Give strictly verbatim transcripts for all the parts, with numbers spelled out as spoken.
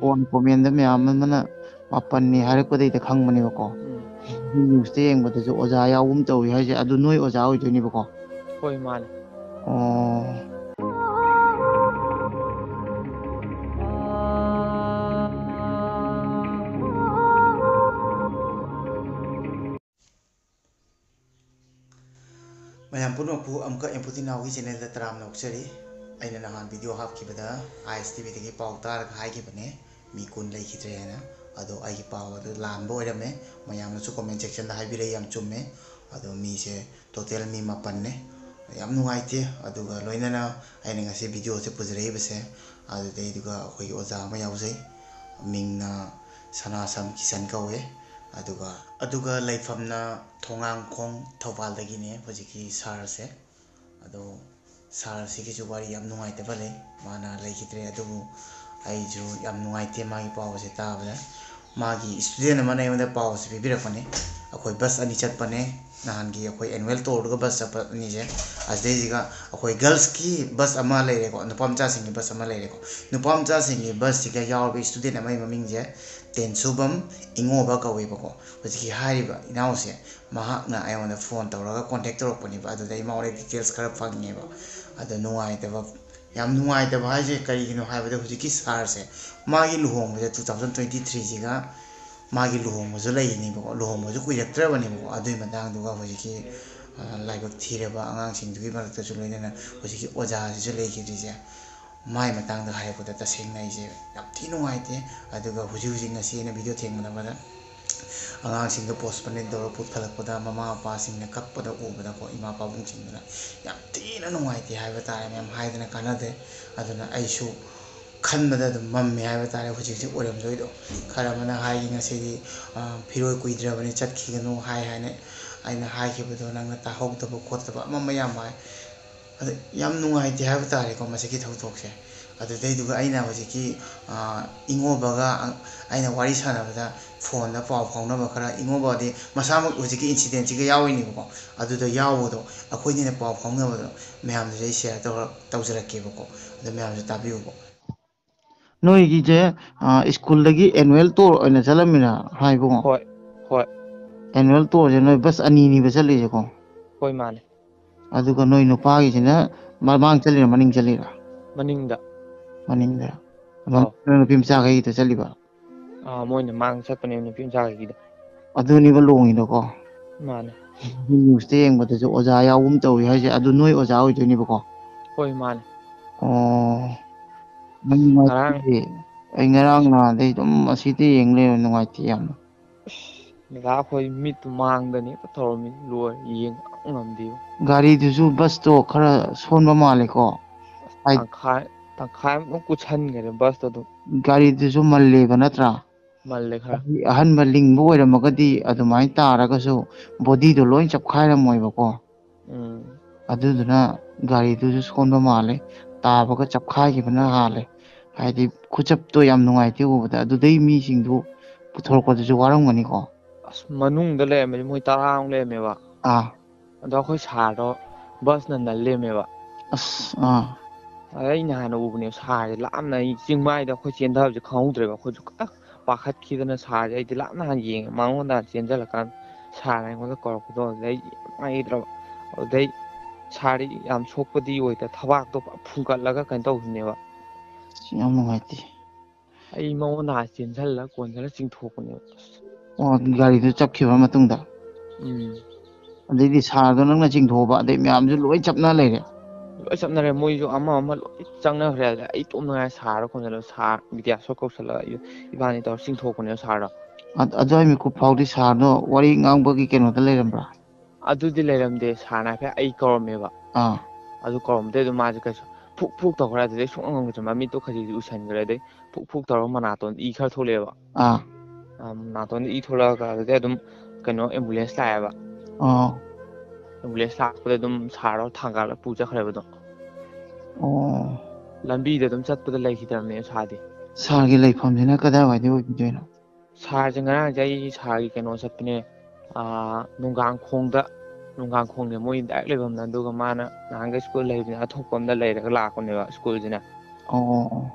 ꯀꯣꯟ ꯀꯣꯃꯦꯟꯗ ꯃꯌꯥꯝ ꯑꯃꯅ ꯃꯥꯄꯟꯅꯤ ꯍꯥꯏꯔꯛꯄꯗꯩꯗ ꯈꯪꯕꯅꯦꯕꯀꯣ꯫ ꯎꯝ, ꯅ꯭ꯌꯨꯁꯇ ꯌꯦꯡꯕꯗꯁꯨ ꯑꯣꯖꯥ ꯌꯥꯎꯒꯨꯝ ꯇꯧꯏ ꯍꯥꯏꯁꯦ, ꯑꯗꯨ ꯅꯣꯏ ꯑꯣꯖꯥ ꯑꯣꯏꯗꯣꯏꯅꯦꯕꯀꯣ꯫ ꯍꯣꯏ, ꯃꯥꯅꯦ꯫ ꯑꯣ꯫ ꯃꯌꯥꯝ ꯄꯨꯝꯅꯃꯛꯄꯨ ꯑꯃꯨꯛꯀ ꯑꯦꯝꯄꯨꯇꯤ ꯅꯥꯎꯒꯤ ꯆꯦꯅꯦꯜꯗ ꯇꯔꯥꯝꯅ ꯑꯣꯛꯆꯔꯤ꯫ ꯑꯩꯅ ꯅꯍꯥꯟ ꯚꯤꯗꯤꯑꯣ ꯍꯥꯞꯈꯤꯕꯗ ꯑꯥꯏ ꯑꯦꯁ ꯇꯤ ꯚꯤꯗꯒꯤ ꯄꯥꯎ ꯇꯥꯔꯒ ꯍꯥꯏꯈꯤꯕꯅꯦ, ꯃꯤ ꯀꯨꯟ ꯂꯩꯈꯤꯗ꯭ꯔꯦ ꯍꯥꯏꯅ꯫ ꯑꯗꯣ ꯑꯩꯒꯤ ꯄꯥꯎ ꯑꯗꯨ ꯂꯥꯟꯕ ꯑꯣꯏꯔꯝꯃꯦ꯫ ꯃꯌꯥꯝꯅꯁꯨ ꯀꯣꯃꯦꯟ ꯁꯦꯛꯁꯟꯗ ꯍꯥꯏꯕꯤꯔꯛꯏ, ꯌꯥꯝ ꯆꯨꯝꯃꯦ꯫ ꯑꯗꯣ ꯃꯤꯁꯦ ꯇꯣꯇꯦꯜ ꯃꯤ ꯃꯥꯄꯟꯅꯦ꯫ ꯌꯥꯝ ꯅꯨꯡꯉꯥꯏꯇꯦ꯫ ꯑꯗꯨꯒ ꯂꯣꯏꯅꯅ ꯑꯩꯅ ꯉꯁꯤ ꯚꯤꯗꯤꯑꯣꯁꯦ ꯄꯨꯖꯔꯛꯏꯕꯁꯦ, ꯑꯗꯨꯗꯩꯗꯨꯒ ꯑꯩꯈꯣꯏꯒꯤ ꯑꯣꯖꯥ ꯑꯃ ꯌꯥꯎꯖꯩ, ꯃꯤꯡꯅ ꯁꯅꯥꯁꯝ ꯀꯤꯁꯟ ꯀꯧꯋꯦ꯫ ꯑꯗꯨꯒ, ꯑꯗꯨꯒ ꯂꯩꯐꯝꯅ ꯊꯣꯉꯥꯡꯈꯣꯡ, ꯊꯧꯕꯥꯜꯗꯒꯤꯅꯦ ꯍꯧꯖꯤꯛꯀꯤ ꯁꯥꯔꯁꯦ꯫ ꯑꯗꯣ ꯁꯥꯔꯁꯤꯒꯤꯁꯨ ꯋꯥꯔꯤ ꯌꯥꯝ ꯅꯨꯡꯉꯥꯏꯇꯕ ꯂꯩ, ꯃꯥꯅ ꯂꯩꯈꯤꯗ꯭ꯔꯦ꯫ ꯑꯗꯨꯕꯨ ꯑꯩꯁꯨ ꯌꯥꯝ ꯅꯨꯡꯉꯥꯏꯇꯦ ꯃꯥꯒꯤ ꯄꯥꯎ ꯑꯁꯦ ꯇꯥꯕꯗ꯫ ꯃꯥꯒꯤ ꯏꯁꯇꯨꯗꯦꯟ ꯑꯃꯅ ꯑꯩꯉꯣꯟꯗ ꯄꯥꯎ ꯑꯁꯦ ꯄꯤꯕꯤꯔꯛꯄꯅꯦ꯫ ꯑꯩꯈꯣꯏ ꯕꯁ ꯑꯅꯤ ꯆꯠꯄꯅꯦ, ꯅꯍꯥꯟꯒꯤ ꯑꯩꯈꯣꯏ ꯑꯦꯅꯨꯋꯦꯜ ꯇꯣꯔꯗꯨꯒ ꯕꯁ ꯆꯠꯄ ꯑꯅꯤꯁꯦ꯫ ꯑꯁꯤꯗꯩꯁꯤꯒ ꯑꯩꯈꯣꯏ ꯒꯔꯜꯁꯀꯤ ꯕꯁ ꯑꯃ ꯂꯩꯔꯦꯀꯣ, ꯅꯨꯄꯥ ꯃꯆꯥꯁꯤꯡꯒꯤ ꯕꯁ ꯑꯃ ꯂꯩꯔꯦꯀꯣ꯫ ꯅꯨꯄꯥ ꯃꯆꯥꯁꯤꯡꯒꯤ ꯕꯁꯁꯤꯒ ꯌꯥꯎꯔꯕ ꯏꯁꯇꯨꯗꯦꯟ ꯑꯃꯒꯤ ꯃꯃꯤꯡꯁꯦ ꯇꯦꯟꯁꯨꯕꯝ ꯏꯉꯣꯕ ꯀꯧꯋꯦꯕꯀꯣ꯫ ꯍꯧꯖꯤꯛꯀꯤ ꯍꯥꯏꯔꯤꯕ ꯏꯅꯥꯎꯁꯦ, ꯃꯍꯥꯛꯅ ꯑꯩꯉꯣꯟꯗ ꯐꯣꯟ ꯇꯧꯔꯒ ꯀꯣꯟꯇꯦꯛ ꯇꯧꯔꯛꯄꯅꯦꯕ꯫ ꯑꯗꯨꯗ ꯑꯩ ꯃꯉꯣꯟꯗ ꯗꯤꯇꯦꯜꯁ ꯈꯔ ꯐꯪꯉꯦꯕ꯫ ꯑꯗꯣ ꯅꯨꯡꯉꯥꯏꯇꯕ, ꯌꯥꯝ ꯅꯨꯡꯉꯥꯏꯇꯕ ꯍꯥꯏꯁꯦ ꯀꯔꯤꯒꯤꯅꯣ ꯍꯥꯏꯕꯗ, ꯍꯧꯖꯤꯛꯀꯤ ꯁꯥꯔꯁꯦ ꯃꯥꯒꯤ ꯂꯨꯍꯣꯡꯕꯁꯦ two thousand twenty three ꯁꯤꯒ ꯃꯥꯒꯤ ꯂꯨꯍꯣꯡꯕꯁꯨ ꯂꯩꯔꯤꯅꯦꯕꯀꯣ, ꯂꯨꯍꯣꯡꯕꯁꯨ ꯀꯨꯏꯔꯛꯇ꯭ꯔꯕꯅꯦꯕꯀꯣ꯫ ꯑꯗꯨꯒꯤ ꯃꯇꯥꯡꯗꯨꯒ ꯍꯧꯖꯤꯛꯀꯤ, ꯑ, ꯂꯥꯏꯕꯛ ꯊꯤꯔꯕ ꯑꯉꯥꯡꯁꯤꯡꯗꯨꯒꯤ ꯃꯔꯛꯇꯁꯨ ꯂꯣꯏꯅꯅ ꯍꯧꯖꯤꯛꯀꯤ ꯑꯣꯖꯥꯁꯤꯁꯨ ꯂꯩꯈꯤꯗ꯭ꯔꯤꯁꯦ, ꯃꯥꯏ ꯃꯇꯥꯡꯗ ꯍꯥꯏꯔꯛꯄꯗ ꯇꯁꯦꯡꯅ ꯑꯩꯁꯦ ꯌꯥꯝ ꯊꯤ ꯅꯨꯡꯉꯥꯏꯇꯦ꯫ ꯑꯗꯨꯒ ꯍꯧꯖꯤꯛ ꯍꯧꯖꯤꯛ ꯉꯁꯤ ꯑꯩꯅ ꯚꯤꯗꯤꯑꯣ ꯊꯦꯡꯅꯕꯗ ꯑꯉꯥꯡꯁꯤꯡꯗꯣ ꯄꯣꯁꯄꯣꯟꯃꯦꯟ ꯇꯧꯔ ꯄꯨꯈꯠꯂꯛꯄꯗ ꯃꯃꯥ ꯃꯄꯥꯁꯤꯡꯅ ꯀꯞꯄꯗ ꯎꯕꯗꯀꯣ, ꯏꯃꯥ ꯄꯥꯕꯨꯡꯁꯤꯡꯗꯨꯅ ꯌꯥꯝ ꯊꯤꯅ ꯅꯨꯡꯉꯥꯏꯇꯦ ꯍꯥꯏꯕ ꯇꯥꯔꯦ꯫ ꯃꯌꯥꯝ ꯍꯥꯏꯗꯅ ꯀꯥꯟꯅꯗꯦ꯫ ꯑꯗꯨꯅ ꯑꯩꯁꯨ ꯈꯟꯕꯗ ꯑꯗꯨꯝ ꯃꯝꯃꯦ ꯍꯥꯏꯕ ꯇꯥꯔꯦ꯫ ꯍꯧꯖꯤꯛ ꯍꯧꯖꯤꯛ ꯑꯣꯏꯔꯝꯗꯣꯏꯗꯣ꯫ ꯈꯔ ꯑꯃꯅ ꯍꯥꯏ, "ꯉꯁꯤꯗꯤ, ꯑ, ꯐꯤꯔꯣꯏ ꯀꯨꯏꯗ꯭ꯔꯕꯅꯤ, ꯆꯠꯈꯤꯒꯅꯨ" ꯍꯥꯏ ꯍꯥꯏꯅ ꯑꯩꯅ ꯍꯥꯏꯈꯤꯕꯗꯣ ꯅꯪꯅ ꯇꯥꯍꯧꯗꯕ ꯈꯣꯠꯇꯕ ꯑꯃ ꯑꯃ ꯌꯥꯝ ꯍꯥꯏ꯫ ꯑꯗ ꯌꯥꯝ ꯅꯨꯡꯉꯥꯏꯇꯦ ꯍꯥꯏꯕ ꯇꯥꯔꯦꯀꯣ ꯃꯁꯤꯒꯤ ꯊꯧꯗꯣꯛꯁꯦ꯫ ꯑꯗꯨꯗꯩꯗꯨꯒ ꯑꯩꯅ ꯍꯧꯖꯤꯛꯀꯤ, ꯑ, ꯏꯉꯣꯕꯒ ꯑ-, ꯑꯩꯅ ꯋꯥꯔꯤ ꯁꯥꯟꯅꯕꯗ ꯐꯣꯟꯗ ꯄꯥꯎ ꯐꯥꯎꯅꯕ ꯈꯔ, ꯏꯉꯣꯕꯗꯤ ꯃꯁꯥꯃꯛ ꯍꯧꯖꯤꯛꯀꯤ ꯏꯟꯁꯤꯗꯦꯟꯁꯤꯒ ꯌꯥꯎꯔꯤꯅꯦꯕꯀꯣ꯫ ꯑꯗꯨꯗ ꯌꯥꯎꯕꯗꯣ, ꯑꯩꯈꯣꯏꯅꯤꯅ ꯄꯥꯎ ꯐꯥꯎꯅꯕꯗꯣ ꯃꯌꯥꯝꯗꯁꯨ ꯑꯩ ꯁꯤꯌꯔ ꯇꯧꯔ-, ꯇꯧꯖꯔꯛꯀꯦꯕꯀꯣ꯫ ꯑꯗꯣ ꯃꯌꯥꯝꯁꯨ ꯇꯥꯕꯤꯌꯨꯀꯣ꯫ ꯅꯣꯏꯒꯤꯁꯦ, ꯑ, ꯁ꯭ꯀꯨꯜꯗꯒꯤ annual tour ꯑꯣꯏꯅ ꯆꯠꯂꯝꯃꯤꯔ ꯍꯥꯏꯕꯨꯡꯉꯣ? ꯍꯣꯏ, ꯍꯣꯏ꯫ Annual tourꯁꯦ ꯅꯣꯏ ꯕꯁ ꯑꯅꯤꯅꯤꯕ ꯆꯠꯂꯤꯁꯦꯀꯣ? ꯍꯣꯏ, ꯃꯥꯅꯦ꯫ ꯑꯗꯨꯒ ꯅꯣꯏ ꯅꯨꯄꯥꯒꯤꯁꯤꯅ ꯃꯃꯥꯡ ꯆꯠꯂꯤꯔ ꯃꯅꯤꯡ ꯆꯠꯂꯤꯔ? ꯃꯅꯤꯡꯗ꯫ ꯃꯅꯤꯡꯗ꯫ ꯑꯗꯣ ꯑꯧ꯫ ꯅꯣꯏ ꯅꯨꯄꯤ ꯃꯆꯥꯈꯩꯒꯤꯗ ꯆꯠꯂꯤꯕ? ꯑꯥ, ꯃꯣꯏꯅ ꯃꯥꯡ ꯆꯠꯄꯅꯦ ꯅꯨꯄꯤ ꯃꯆꯥꯈꯩꯒꯤꯗ꯫ ꯑꯗꯨꯅꯦꯕ ꯂꯣꯡꯉꯤꯗꯣꯀꯣ? ꯃꯥꯅꯦ꯫ Newsꯇ ꯌꯦꯡꯕꯗꯁꯨ ꯑꯣꯖꯥ ꯌꯥꯎꯒꯨꯝ ꯇꯧꯏ ꯍꯥꯏꯁꯦ, ꯑꯗꯨ ꯅꯣꯏ ꯑꯣꯖꯥ ꯑꯣꯏꯗꯣꯏꯅꯦꯕꯀꯣ? ꯍꯣꯏ, ꯃꯥꯅꯦ꯫ ꯑꯣ꯫ ꯅꯪ ꯉꯔꯥꯡ ꯅꯨꯡꯉꯥꯏꯇꯦ꯫ ꯑꯩ ꯉꯔꯥꯡ ꯅꯍꯥꯟꯗꯩ ꯑꯗꯨꯝ ꯑꯁꯤꯗ ꯌꯦꯡ ꯂꯩꯔꯦ, ꯅꯨꯡꯉꯥꯏꯇꯦ ꯌꯥꯝꯅ꯫ ꯑꯁ, ꯗꯗꯥ ꯑꯩꯈꯣꯏ ꯃꯤꯠꯇꯨ ꯃꯥꯡꯗꯅꯤ ꯍꯦꯛꯇ ꯇꯧꯔꯝꯃꯤ, ꯂꯣꯏꯔꯦ, ꯌꯦꯡ ꯉꯝꯗꯦꯕ꯫ ꯒꯥꯔꯤꯗꯨꯁꯨ, ꯕꯁꯇꯣ ꯈꯔ ꯁꯣꯟꯕ ꯃꯥꯜꯂꯦꯀꯣ? ꯑꯁ, ꯍꯥꯏ- ꯇꯪꯈꯥꯏ, ꯇꯪꯈꯥꯏꯃꯨꯛ ꯀꯨꯠꯁꯟꯈꯔꯦ ꯕꯁꯇꯣ ꯑꯗꯨꯝ꯫ ꯒꯥꯔꯤꯗꯨꯁꯨ ꯃꯜꯂꯦꯕ ꯅꯠꯇ꯭ꯔꯥ? ꯃꯜꯂꯦ ꯈꯔ꯫ ꯒꯥꯔꯤ ꯑꯍꯟꯕ ꯂꯤꯡꯕ ꯑꯣꯏꯔꯝꯃꯒꯗꯤ ꯑꯗꯨꯃꯥꯏꯅ ꯇꯥꯔꯒꯁꯨ bodyꯗꯣ ꯂꯣꯏ ꯆꯞꯈꯥꯏꯔꯝꯃꯣꯏꯕꯀꯣ꯫ ꯎꯝ꯫ ꯑꯗꯨꯗꯨꯅ ꯒꯥꯔꯤꯗꯨꯁꯨ ꯁꯣꯟꯕ ꯃꯥꯜꯂꯦ, ꯇꯥꯕꯒ ꯆꯞꯈꯥꯏꯈꯤꯕꯅ ꯍꯥꯜꯂꯦ꯫ ꯍꯥꯏꯗꯤ ꯈꯨꯆꯞꯇꯣ ꯌꯥꯝ ꯅꯨꯡꯉꯥꯏꯇꯦ ꯎꯕꯗ꯫ ꯑꯗꯨꯗꯩ ꯃꯤꯁꯤꯡꯗꯨ ꯄꯨꯊꯣꯔꯛꯄꯗꯨꯁꯨ ꯋꯥꯔꯝꯒꯅꯤꯀꯣ꯫ ꯑꯁ, ꯃꯅꯨꯡꯗ ꯂꯩꯔꯝꯃꯗꯤ ꯃꯣꯏ ꯇꯔꯥꯃꯨꯛ ꯂꯩꯔꯝꯃꯦꯕ꯫ ꯑꯥ꯫ ꯑꯗꯣ ꯑꯩꯈꯣꯏ ꯁꯥꯔꯗꯣ ꯕꯁꯅ ꯅꯜ ꯂꯩꯔꯝꯃꯦꯕ꯫ ꯑꯁ, ꯑꯥ꯫ ꯑꯗ ꯑꯩꯅ ꯍꯥꯟꯅ ꯎꯕꯅꯦꯕ ꯁꯥꯔꯁꯦ ꯂꯥꯞꯅ, ꯑꯩ ꯆꯤꯡꯃꯥꯏꯗ ꯑꯩꯈꯣꯏ ꯆꯦꯟꯊꯕꯁꯦ ꯈꯪꯍꯧꯗ꯭ꯔꯦꯕ꯫ ꯑꯩꯈꯣꯏꯁꯨ ꯈꯤꯇꯪ ꯄꯥꯈꯠꯈꯤꯗꯅ ꯁꯥꯔꯁꯦ ꯑꯩꯗꯤ ꯂꯥꯞꯅ ꯍꯥꯟꯅ ꯌꯦꯡꯉꯦ, ꯃꯉꯣꯟꯗ ꯍꯥꯟꯅ ꯆꯦꯟꯁꯤꯜꯂꯀꯥꯟꯗ ꯁꯥꯔꯅ ꯑꯩꯉꯣꯟꯗ ꯀꯧꯔꯛꯄꯗꯣ, ꯑꯗꯨꯗꯩ ꯅꯨꯡꯉꯥꯏꯈꯤꯗ꯭ꯔꯕ꯫ ꯑꯗꯨꯗꯩ ꯁꯥꯔꯗꯤ ꯌꯥꯝ ꯁꯣꯛꯄꯗꯤ ꯑꯣꯏꯗ, ꯊꯕꯥꯛꯇꯣ ꯐꯨꯟꯒꯠꯂꯒ ꯀꯩꯅꯣ ꯇꯧꯈꯤꯕꯅꯦꯕ꯫ ꯑꯁ, ꯌꯥꯝ ꯅꯨꯡꯉꯥꯏꯇꯦ꯫ ꯑꯩ ꯃꯉꯣꯟꯗ ꯍꯥꯟꯅ ꯆꯦꯟꯁꯤꯜꯂ ꯀꯣꯟꯁꯤꯜꯂ ꯆꯤꯡꯊꯣꯛꯄꯅꯦꯕ꯫ ꯑꯣ, ꯒꯥꯔꯤꯗꯨ ꯆꯞꯈꯤꯕ ꯃꯇꯨꯡꯗ? ꯎꯝ꯫ ꯑꯗꯩꯗꯤ ꯁꯥꯔꯗꯣ ꯅꯪꯅ ꯆꯤꯡꯊꯣꯛꯑꯕ, ꯑꯗꯩ ꯃꯌꯥꯝꯁꯨ ꯂꯣꯏ ꯆꯞꯅ ꯂꯩꯔꯦ? ꯂꯣꯏ ꯆꯞꯅꯔꯦ, ꯃꯣꯏꯁꯨ ꯑꯃ ꯑꯃ ꯂꯣꯏ ꯆꯪꯅꯈ꯭ꯔꯦ꯫ ꯑꯗ ꯑꯩ ꯏꯇꯣꯝ ꯉꯥꯏꯔꯦ ꯁꯥꯔꯗꯣ ꯀꯣꯟꯁꯤꯜꯂ, ꯁꯥꯔ ꯕꯤꯗ꯭ꯌꯥꯁꯣꯔ ꯀꯧꯁꯜꯂꯒ ꯏꯕꯥꯅꯤ ꯇꯧꯔ ꯆꯤꯡꯊꯣꯛꯄꯅꯦꯕ ꯁꯥꯔꯗꯣ꯫ ꯑ-, ꯑꯗꯨꯋꯥꯏ ꯃꯤꯀꯨꯞ ꯐꯥꯎꯗꯤ ꯁꯥꯔꯗꯣ ꯋꯥꯔꯤ ꯉꯥꯡꯕꯒꯤ ꯀꯩꯅꯣꯗ ꯂꯩꯔꯝꯕ꯭ꯔꯥ? ꯑꯗꯨꯗꯤ ꯂꯩꯔꯝꯗꯦ, ꯁꯥꯔꯅ ꯍꯥꯏꯐꯦꯠ ꯑꯩ ꯀꯧꯔꯝꯃꯦꯕ꯫ ꯑꯥ꯫ ꯑꯗꯨ ꯀꯧꯔꯝꯕꯗꯩ ꯑꯗꯨꯝ ꯃꯥꯁꯦ ꯀꯩꯁꯨ ꯐꯨꯛ ꯐꯨꯛ ꯇꯧꯈ꯭ꯔꯦ꯫ ꯑꯗꯨꯗꯩ ꯁꯨꯡꯉꯝ ꯉꯝꯈꯤꯗ꯭ꯔꯦ, ꯃꯃꯤꯠꯇꯣ ꯈꯖꯤꯛ ꯎꯏꯁꯟꯈ꯭ꯔꯦ꯫ ꯑꯗꯩ ꯐꯨꯛ ꯐꯨꯛ ꯇꯧꯔꯒ ꯃꯅꯥꯇꯣꯟ ꯏ ꯈꯔ ꯊꯣꯛꯂꯛꯑꯦꯕ꯫ ꯑꯥ꯫ ꯑꯥ, ꯃꯅꯥꯇꯣꯟꯗ ꯏ ꯊꯣꯛꯂꯛꯑꯒ ꯑꯗꯨꯗꯩ ꯑꯗꯨꯝ ꯀꯩꯅꯣ ambulance ꯂꯥꯛꯑꯦꯕ꯫ ꯑꯥ꯫ Ambulance ꯂꯥꯛꯄꯗ ꯑꯗꯨꯝ ꯁꯥꯔꯗꯣ ꯊꯥꯡꯒꯠꯂ ꯄꯨ ꯆꯠꯈ꯭ꯔꯦꯕ ꯑꯗꯨꯝ꯫ ꯑꯣ꯫ ꯂꯝꯕꯤꯗ ꯑꯗꯨꯝ ꯆꯠꯄꯗ ꯂꯩꯈꯤꯗ꯭ꯔꯕꯅꯦ ꯁꯥꯔꯗꯤ꯫ ꯁꯥꯔꯒꯤ ꯂꯩꯐꯝꯁꯤꯅ ꯀꯗꯥꯏꯋꯥꯏꯗ ꯑꯣꯏꯕꯤꯗꯣꯏꯅꯣ? ꯁꯥꯔꯁꯦ ꯉꯔꯥꯡꯁꯦ ꯑꯩ ꯁꯥꯔꯒꯤ ꯀꯩꯅꯣ ꯆꯠꯄꯅꯦ, ꯑꯥ, ꯅꯨꯡꯒꯥꯡꯈꯣꯡꯗ, ꯅꯨꯡꯒꯥꯡꯈꯣꯡꯅꯦ ꯃꯣꯏ direct ꯂꯩꯐꯝꯅ, ꯑꯗꯨꯒ ꯃꯥꯅ ꯅꯍꯥꯟꯈꯩ ꯁ꯭ꯀꯨꯜ ꯂꯩꯕꯅꯤꯅ ꯑꯊꯣꯛꯄ ꯑꯃꯗ ꯂꯩꯔꯒ ꯂꯥꯛꯄꯅꯦꯕ ꯁ꯭ꯀꯨꯜꯁꯤꯅ꯫ ꯑꯣ, ꯑꯣ, ꯑꯣ꯫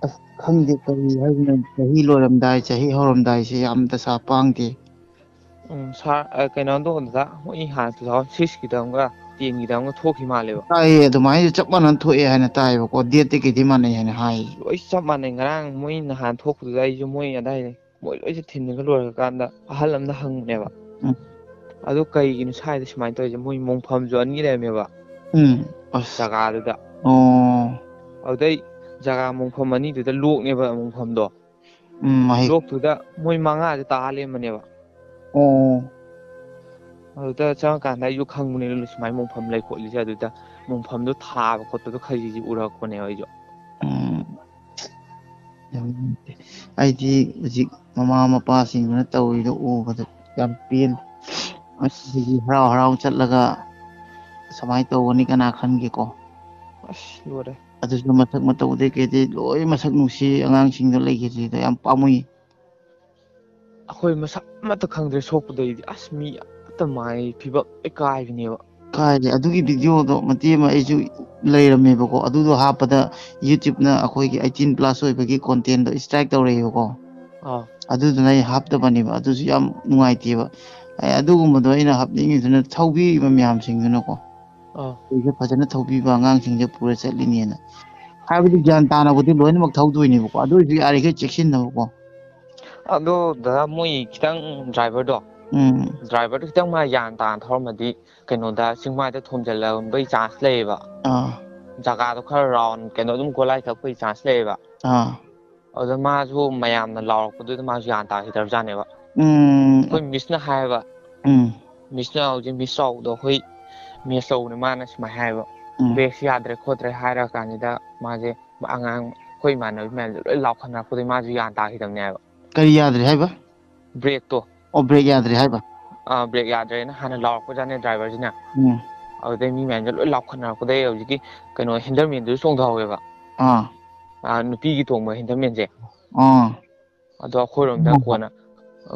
ꯑꯁ, ꯈꯪꯗꯦ ꯀꯔꯤ ꯍꯥꯏꯗꯣꯏꯅꯣ, ꯆꯍꯤ ꯂꯣꯏꯔꯝꯗꯥꯏ, ꯆꯍꯤ ꯍꯧꯔꯝꯗꯥꯏꯁꯦ ꯌꯥꯝ ꯗꯁꯥ ꯄꯥꯡꯗꯦ꯫ ꯎꯝ, ꯁꯥꯔ, ꯑ, ꯀꯩꯅꯣꯗꯣ ꯑꯣꯖꯥ, ꯃꯣꯏ ꯍꯥꯟꯅ two thousand six ꯀꯤꯗ ꯑꯃꯒ ten ꯒꯤꯗ ꯑꯃꯒ ꯊꯣꯛꯈꯤ ꯃꯥꯜꯂꯦꯕ꯫ ꯇꯥꯏꯌꯦ, ꯑꯗꯨꯃꯥꯏꯅ ꯆꯞ ꯃꯥꯟꯅꯅ ꯊꯣꯛꯑꯦ ꯍꯥꯏꯅ ꯇꯥꯏꯌꯦꯕꯀꯣ, ꯗꯦꯠꯇꯤ ꯀꯩꯗꯤ ꯃꯥꯟꯅꯩ ꯍꯥꯏꯅ ꯍꯥꯏ꯫ ꯂꯣꯏ ꯆꯞ ꯃꯥꯟꯅꯩ꯫ ꯉꯔꯥꯡ ꯃꯣꯏ ꯅꯍꯥꯟ ꯊꯣꯛꯄꯗꯨꯗ ꯑꯩꯁꯨ ꯃꯣꯏ ꯑꯗꯥꯏꯗ ꯃꯣꯏ ꯂꯣꯏꯁꯦ ꯊꯤꯟꯕ ꯂꯣꯏꯔꯀꯥꯟꯗ ꯑꯍꯜ ꯑꯃꯅ ꯍꯪꯕꯅꯦꯕ꯫ ꯎꯝ꯫ ꯑꯗꯨ ꯀꯩꯒꯤꯅꯣ ꯁ꯭ꯋꯥꯏꯗ ꯁꯨꯃꯥꯏꯅ ꯇꯧꯔꯤꯁꯦ? ꯃꯣꯏ ꯃꯣꯡꯐꯝꯁꯨ ꯑꯅꯤ ꯂꯩꯔꯝꯃꯦꯕ ꯎꯝ꯫ ꯑꯁ꯫ ꯖꯒꯥꯗꯨꯗ꯫ ꯑꯣ꯫ ꯑꯗꯨꯗꯩ ꯖꯒꯥ ꯃꯣꯡꯐꯝ ꯑꯅꯤꯗꯨꯗ ꯂꯣꯛꯅꯦꯕ ꯃꯣꯡꯐꯝꯗꯣ꯫ ꯎꯝ, ꯃꯍꯩ꯫ ꯂꯣꯛꯇꯨꯗ ꯃꯣꯏ ꯃꯉꯥꯁꯦ ꯇꯥ ꯂꯩꯔꯝꯕꯅꯦꯕ꯫ ꯑꯣ꯫ ꯑꯗꯨꯗ ꯆꯪꯉꯀꯥꯟꯗ ꯑꯩꯁꯨ ꯈꯪꯕꯅꯦ ꯁꯨꯃꯥꯏꯅ ꯃꯣꯡꯐꯝ ꯂꯩ ꯈꯣꯠꯂꯤꯁꯦ꯫ ꯑꯗꯨꯗ ꯃꯣꯡꯐꯝꯗꯣ ꯊꯥꯕ ꯈꯣꯠꯄꯗꯣ ꯈꯔ ꯈꯔ ꯎꯔꯛꯄꯅꯦꯕ ꯑꯩꯁꯨ꯫ ꯎꯝ꯫ ꯌꯥꯝ ꯅꯨꯡꯉꯥꯏꯇꯦ꯫ ꯑꯩꯗꯤ ꯍꯧꯖꯤꯛ ꯃꯃꯥ ꯃꯄꯥꯁꯤꯡꯗꯨꯅ ꯇꯧꯔꯤꯗꯣ ꯎꯕꯗ ꯌꯥꯝ ꯄꯦꯟꯗꯦ꯫ ꯑꯁ, ꯍꯧꯖꯤꯛ ꯍꯔꯥꯎ ꯍꯔꯥꯎ ꯆꯠꯂꯒ ꯁꯨꯃꯥꯏꯅ ꯇꯧꯒꯅꯤ ꯀꯅꯥ ꯈꯟꯒꯦꯀꯣ? ꯑꯁ, ꯂꯣꯏꯔꯦ꯫ ꯑꯗꯨꯁꯨ ꯃꯁꯛ ꯃꯇꯧꯗꯩ ꯀꯩꯗꯩ ꯂꯣꯏ ꯃꯁꯛ ꯅꯨꯡꯁꯤ ꯑꯉꯥꯡꯁꯤꯡꯗꯣ ꯂꯩꯈꯤꯗ꯭ꯔꯤꯗꯣ ꯌꯥꯝ ꯄꯥꯝꯃꯨꯏ꯫ ꯑꯩꯈꯣꯏ ꯃꯁꯛ ꯑꯃꯠꯇ ꯈꯪꯗ꯭ꯔꯦ ꯁꯣꯛꯄꯗꯩꯗꯤ꯫ ꯑꯁ, ꯃꯤ ꯑꯃꯠꯇ ꯃꯥꯏ ꯐꯤꯕꯝ ꯂꯣꯏ ꯀꯥꯏꯕꯅꯦꯕ꯫ ꯀꯥꯏꯔꯦ꯫ ꯑꯗꯨꯒꯤ ꯚꯤꯗꯤꯑꯣꯗꯣ ꯃꯇꯦꯛ ꯑꯃ ꯑꯩꯁꯨ ꯂꯩꯔꯝꯃꯦꯕꯀꯣ, ꯑꯗꯨꯗꯣ ꯍꯥꯞꯄꯗ YouTube-ꯅ ꯑꯩꯈꯣꯏꯒꯤ eighteen plus ꯑꯣꯏꯕꯒꯤ content-ꯗꯣ strike ꯇꯧꯔꯛꯑꯦꯕꯀꯣ꯫ ꯑꯥ꯫ ꯑꯗꯨꯗꯨꯅ ꯑꯩ ꯍꯥꯞꯇꯕꯅꯦꯕ꯫ ꯑꯗꯨꯁꯨ ꯌꯥꯝ ꯅꯨꯡꯉꯥꯏꯇꯦꯕ꯫ ꯑꯩ ꯑꯗꯨꯒꯨꯝꯕꯗꯣ ꯑꯩꯅ ꯍꯥꯞꯅꯤꯡꯉꯤꯗꯨꯅ ꯊꯧꯕꯤꯔꯤꯕ ꯃꯌꯥꯝꯁꯤꯡꯗꯨꯅꯀꯣ꯫ ꯑꯥ꯫ ꯑꯩꯈꯣꯏꯁꯦ ꯐꯖꯅ ꯊꯧꯕꯤꯕ ꯑꯉꯥꯡꯁꯤꯡꯁꯦ ꯄꯨꯔ ꯆꯠꯂꯤꯅꯦꯅ꯫ ꯍꯥꯏꯕꯗꯤ ꯒ꯭ꯌꯥꯟ ꯇꯥꯅꯕꯨꯗꯤ ꯂꯣꯏꯅꯃꯛ ꯊꯧꯗꯣꯏꯅꯦꯕꯀꯣ, ꯑꯗꯨ ꯑꯣꯏꯔꯁꯨ ꯌꯥꯔꯤꯈꯩ ꯆꯦꯛꯁꯤꯟꯅꯕꯀꯣ꯫ ꯑꯗꯣ ꯗꯗꯥ, ꯃꯣꯏ ꯈꯤꯇꯪ driver-ꯗꯣ, ꯎꯝ꯫ driver-ꯗꯣ ꯈꯤꯇꯪ ꯃꯥ ꯒ꯭ꯌꯥꯟ ꯇꯥꯅ ꯊꯧꯔꯝꯃꯗꯤ ꯀꯩꯅꯣꯗ ꯆꯤꯡꯃꯥꯏꯗ ꯊꯣꯝꯖꯤꯜꯂꯝꯕꯩ chance ꯂꯩꯌꯦꯕ꯫ ꯑꯥ꯫ ꯖꯒꯥꯗꯣ ꯈꯔ round, ꯀꯩꯅꯣ, ꯑꯗꯨꯝ ꯒꯣꯂꯥꯏ ꯊꯛꯄꯒꯤ chance ꯂꯩꯌꯦꯕ꯫ ꯑꯥ꯫ ꯑꯗꯨꯗ ꯃꯥꯁꯨ ꯃꯌꯥꯝꯅ ꯂꯥꯎꯔꯛꯄꯗꯨꯗ ꯃꯥꯁꯨ ꯒ꯭ꯌꯥꯟ ꯇꯥꯈꯤꯗ꯭ꯔꯕꯖꯥꯠꯅꯦꯕ꯫ ꯎꯝ꯫ ꯑꯩꯈꯣꯏ miss-ꯅ ꯍꯥꯏꯌꯦꯕ꯫ ꯎꯝ꯫ Miss-ꯅ ꯍꯧꯖꯤꯛ miss ꯆꯥꯎꯕꯗꯣ ꯑꯩꯈꯣꯏ miss ꯆꯥꯎꯕꯅꯦ, ꯃꯥꯅ ꯁꯨꯃꯥꯏꯅ ꯍꯥꯏꯌꯦꯕ, ꯎꯝ꯫ "Brake-ꯁꯤ ꯌꯥꯗ꯭ꯔꯦ ꯈꯣꯠꯇ꯭ꯔꯦ" ꯍꯥꯏꯔ ꯀꯥꯟꯁꯤꯗ ꯃꯥꯁꯦ ꯑꯉꯥꯡ ꯑꯩꯈꯣꯏ ꯏꯃꯥꯟꯅꯕ ꯃꯌꯥꯝꯁꯦ ꯂꯣꯏ ꯂꯥꯎꯈꯠꯅꯔꯛꯄꯗꯒꯤ ꯃꯥꯁꯨ ꯒ꯭ꯌꯥꯟ ꯇꯥꯈꯤꯗꯕꯅꯦ ꯍꯥꯏꯕ꯫ ꯀꯔꯤ ꯌꯥꯗ꯭ꯔꯦ ꯍꯥꯏꯕ? Brake-ꯇꯣ꯫ ꯑꯣ, brake ꯌꯥꯗ꯭ꯔꯦ ꯍꯥꯏꯕ? ꯑꯥ, brake ꯌꯥꯗ꯭ꯔꯦꯅ ꯍꯥꯟꯅ ꯂꯥꯎꯔꯛꯄꯖꯥꯠꯅꯦ driver-ꯁꯤꯅ꯫ ꯎꯝ꯫ ꯑꯗꯨꯗꯩ ꯃꯤ ꯃꯌꯥꯝꯁꯦ ꯂꯣꯏ ꯂꯥꯎꯈꯠꯅꯔꯛꯄꯗꯩ ꯍꯧꯖꯤꯛꯀꯤ ꯀꯩꯅꯣ, handyman-ꯗꯨꯁꯨ ꯆꯣꯡꯊꯍꯧꯋꯦꯕ꯫ ꯑꯥ꯫ ꯑꯥ, ꯅꯨꯄꯤꯒꯤ ꯇꯣꯡꯕ handyman-ꯁꯦ꯫ ꯑꯥ꯫ ꯑꯗꯣ ꯑꯩꯈꯣꯏꯔꯣꯝꯗ ꯀꯣꯟꯅ